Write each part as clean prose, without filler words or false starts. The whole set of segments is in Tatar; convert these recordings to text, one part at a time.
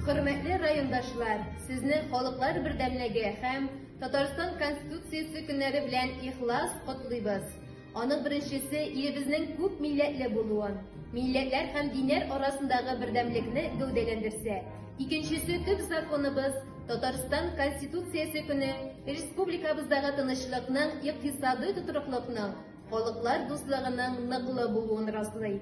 Хөрмәтле райондашлар, сезне Халыклар бердәмлеге һәм Татарстан Конституциясе көннәре белән ихлас котлыйбыз. Аның беренчесе илебезнең күп милләтле булуын, милләтләр һәм диннәр арасындагы бердәмлекне гәүдәләндерсә, икенчесе төп законыбыз Татарстан Конституциясе көне республикабыздагы тынычлыкның, икътисадый тотрыклыкның, халыклар дуслыгының ныклы булуын раслый.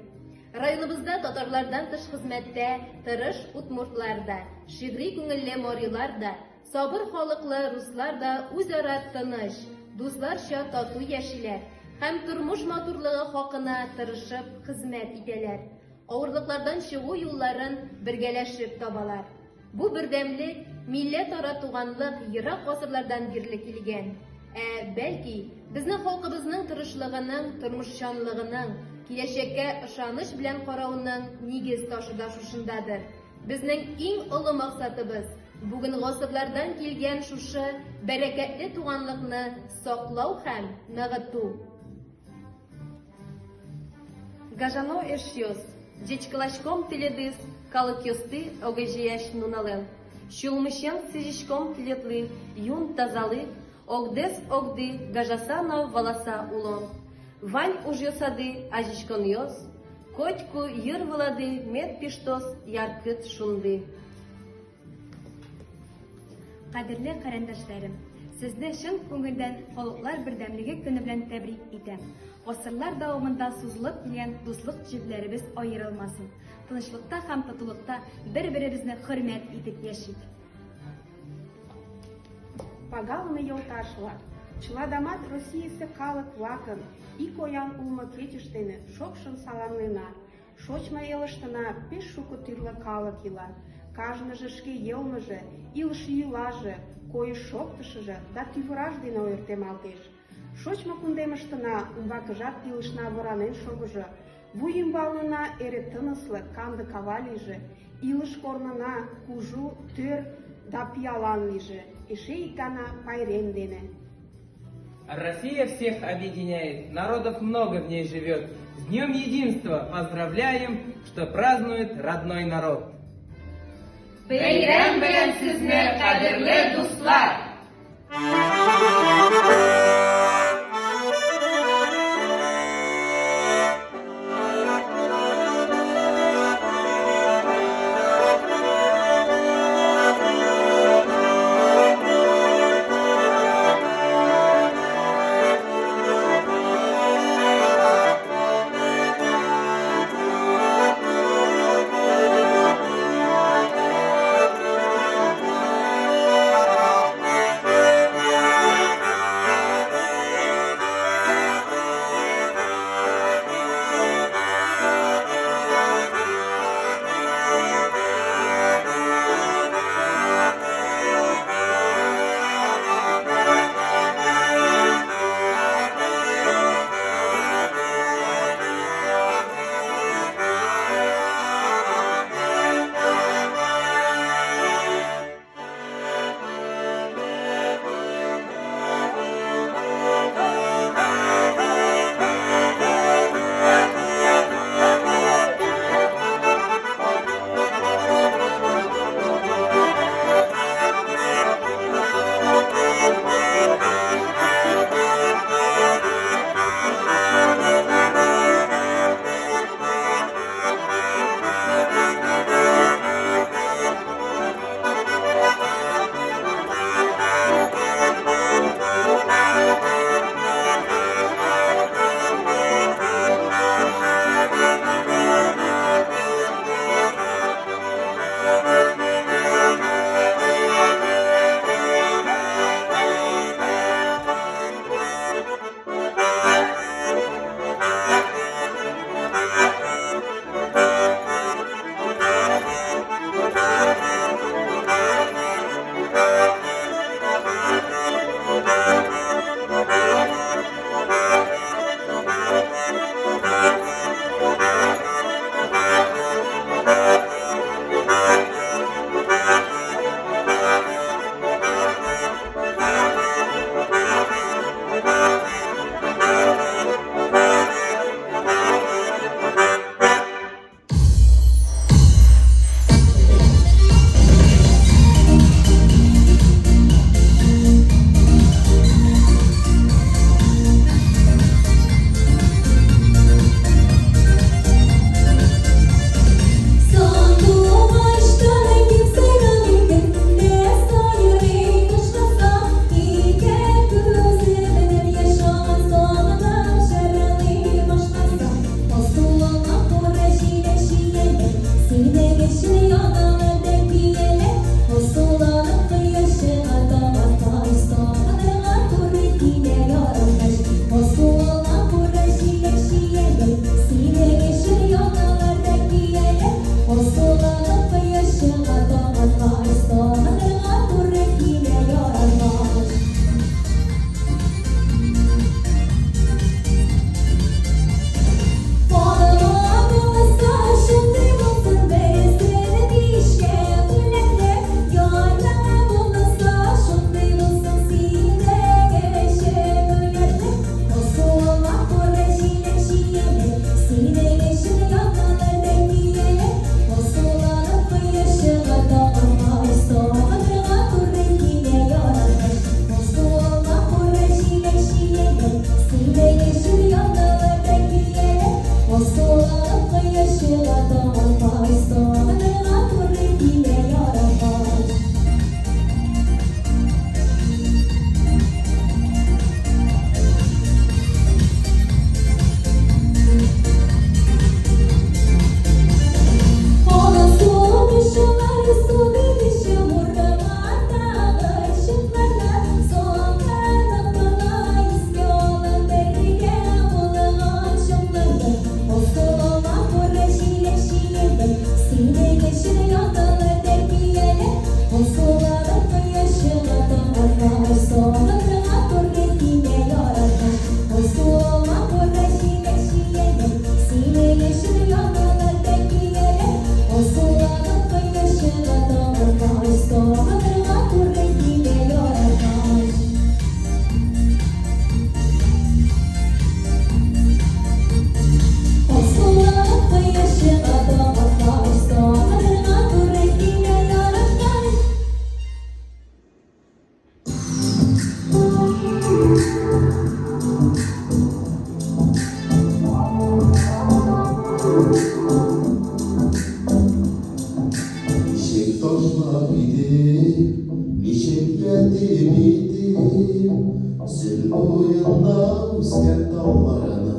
Районыбызда татарлардан тыш хезмәттә тырыш удмуртлар да, шигъри күңелле марилар да, сабыр халыклы руслар да үзара тыныч, дусларча тату яшиләр һәм тормыш матурлыгы хакына тырышып хезмәт итәләр, авырлыклардан чыгу юлларын бергәләшеп табалар. Бу бердәмлек, милләтара туганлык ерак гасырлардан бирле килгән. Ә, бәлки, безнең халкыбызның тырышлыгының, тормышчанлыгының, киләчәккә ышаныч белән каравының нигез ташы да шушындадыр. Безнең иң олы максатыбыз, бүген гасырлардан килгән шушы бәрәкәтле туганлыкны саклау һәм ныгыту. Гажано эш йос, Дечкылачком теледыс, Калык йосты огежияш нунален. Чулмышен сижичком телетлы, Юн тазалык, Огдес огды, Гажасано валаса улон. Вань уж йосады, Ажичкон йос, Котьку йыр вылады, Мед пиштос яркыт шунды. Кадерле карендәшләрем! Сезне чын күңелдән Халыклар бердәмлеге көне белән тәбрик итәм. Гасырлар дәвамында сузылып килгән дуслык җепләребез аерылмасын. Тынычлыкта һәм татулыкта бер-беребезне хөрмәт итеп яшик. Пагалыме йолташ-влак! Чыладамат Российысе калык-влакым ик оян улмо кечышт дене шокшын саламлена. Шочмо элыштына пеш шуко тӱрлӧ калык ила. Кажныже шке йылмыже, илыш-йӱлаже, койыш-шоктышыжо да тӱвыраж дене ойыртемалтеш. Шочмо кундемыштына умбакыжат илышна воранен шогыжо, вуй ӱмбалнына эре тыныслык, канде кава лийже, илыш корнына кужу, тӧр да пиалан лийже. Эше ик гана пайрем дене! Россия всех объединяет, народов много в ней живет. С Днем Единства поздравляем, что празднует родной народ. Бәйрәм белән сезне, кадерле дуслар! Ничек ташлап китеп, ничек ятим итеп, Сөн буенда үскән тауларны.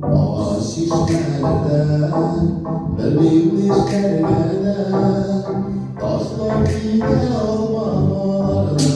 Агач чишмәләрдә, белмим нишләргә дә, Ташлап китә алмам аларны.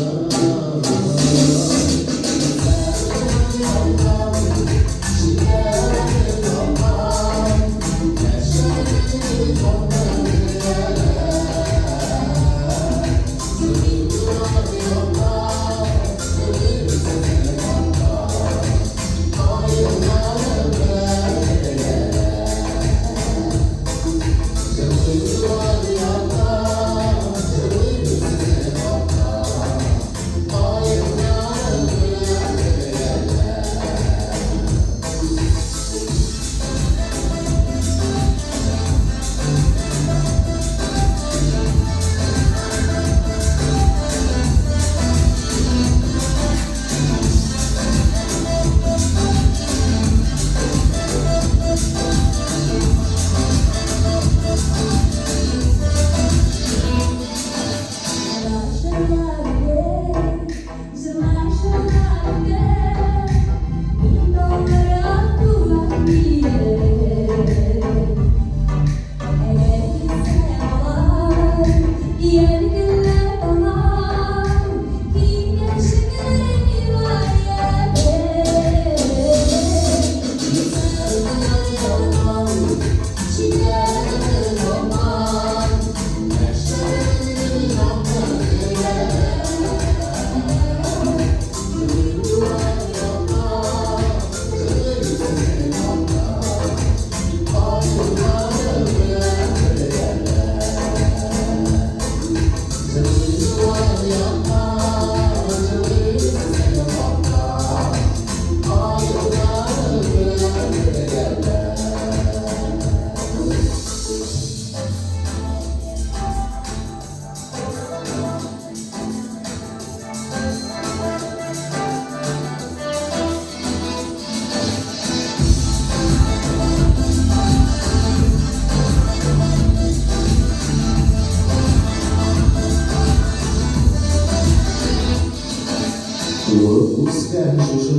Туып үскән шушы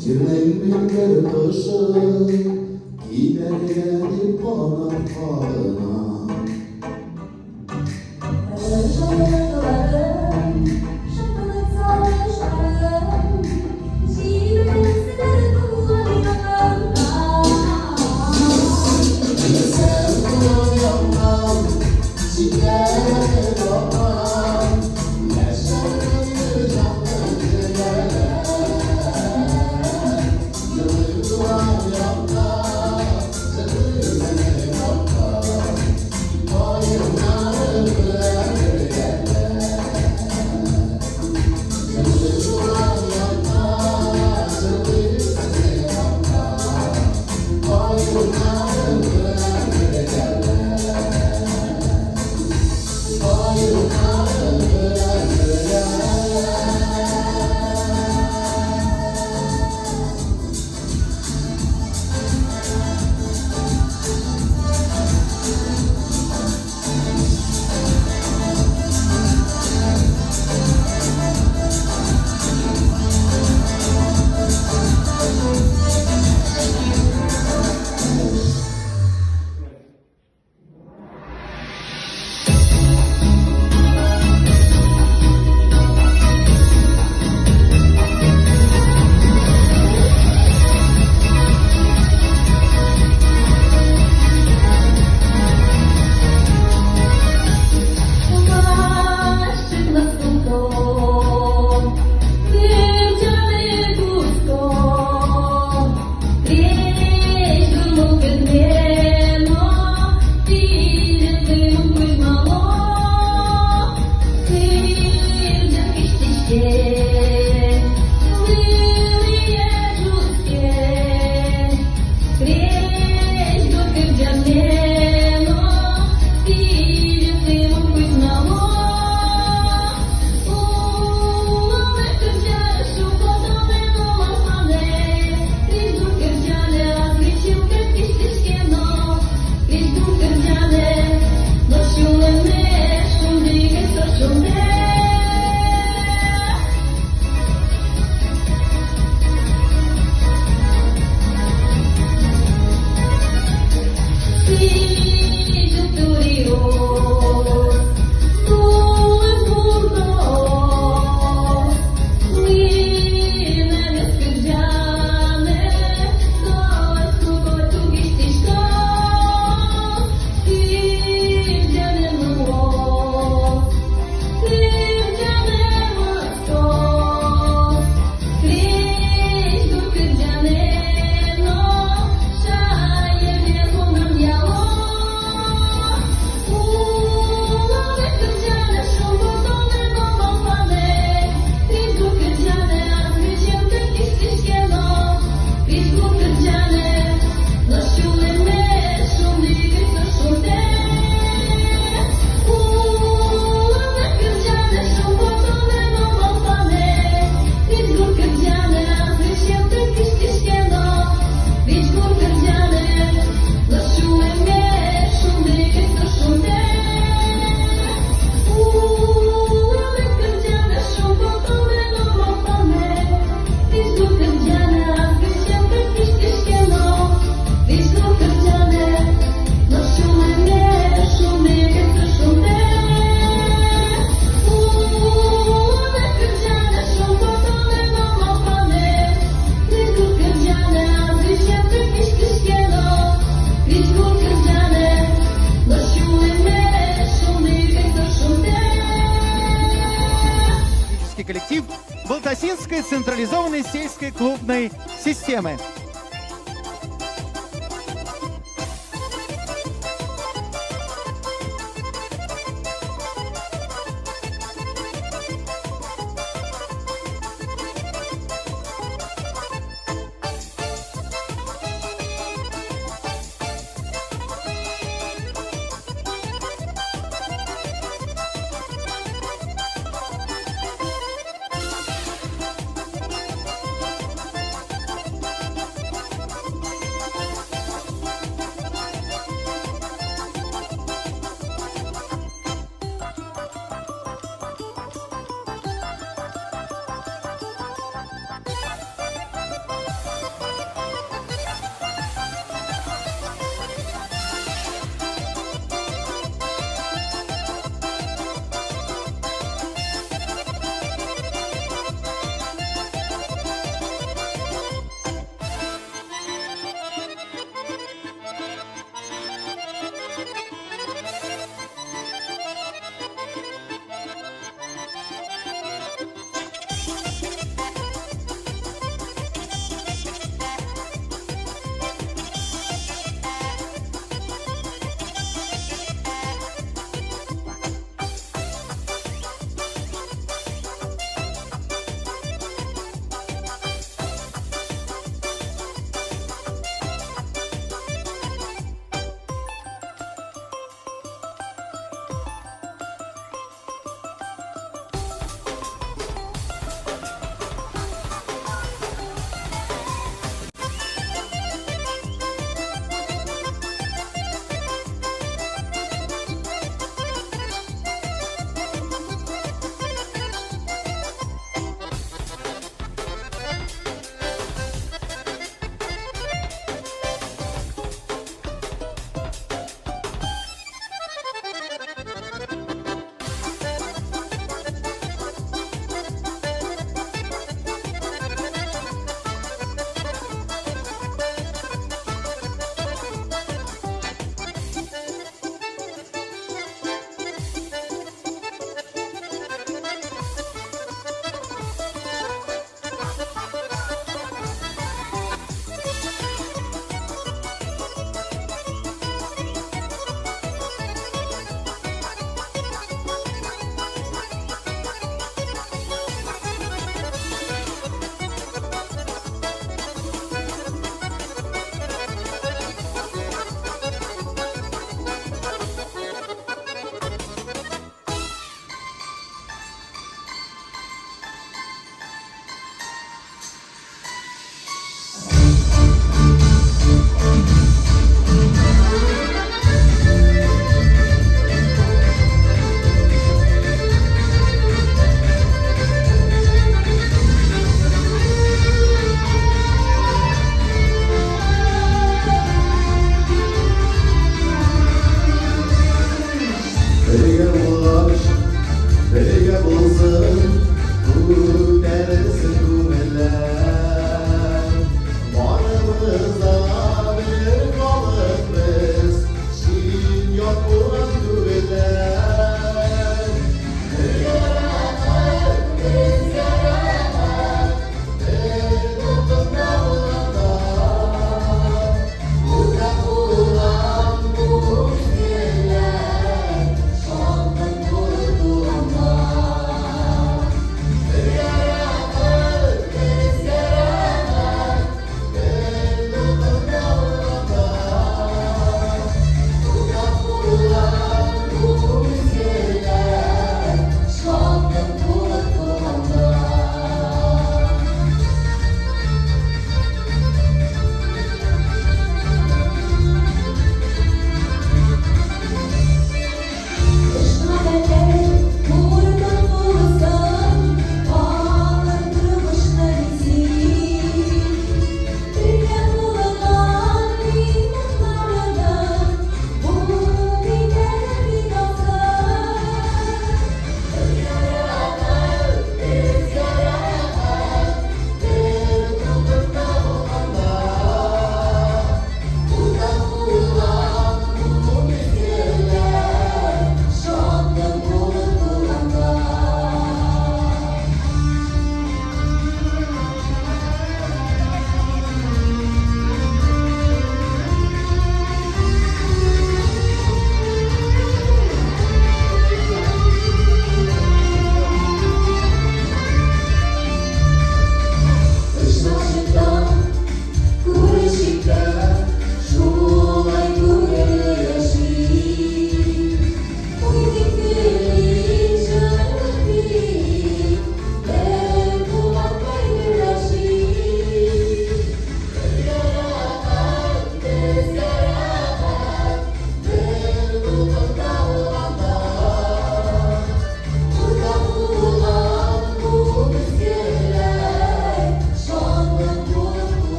җирнең мин бер кошы, Китәргә дип канат кагына. Сән туган яктан читләргә барган, Яшәргә җанны теләгән. Җылы туган якта, җылы Всероссийской централизованной сельской клубной системы.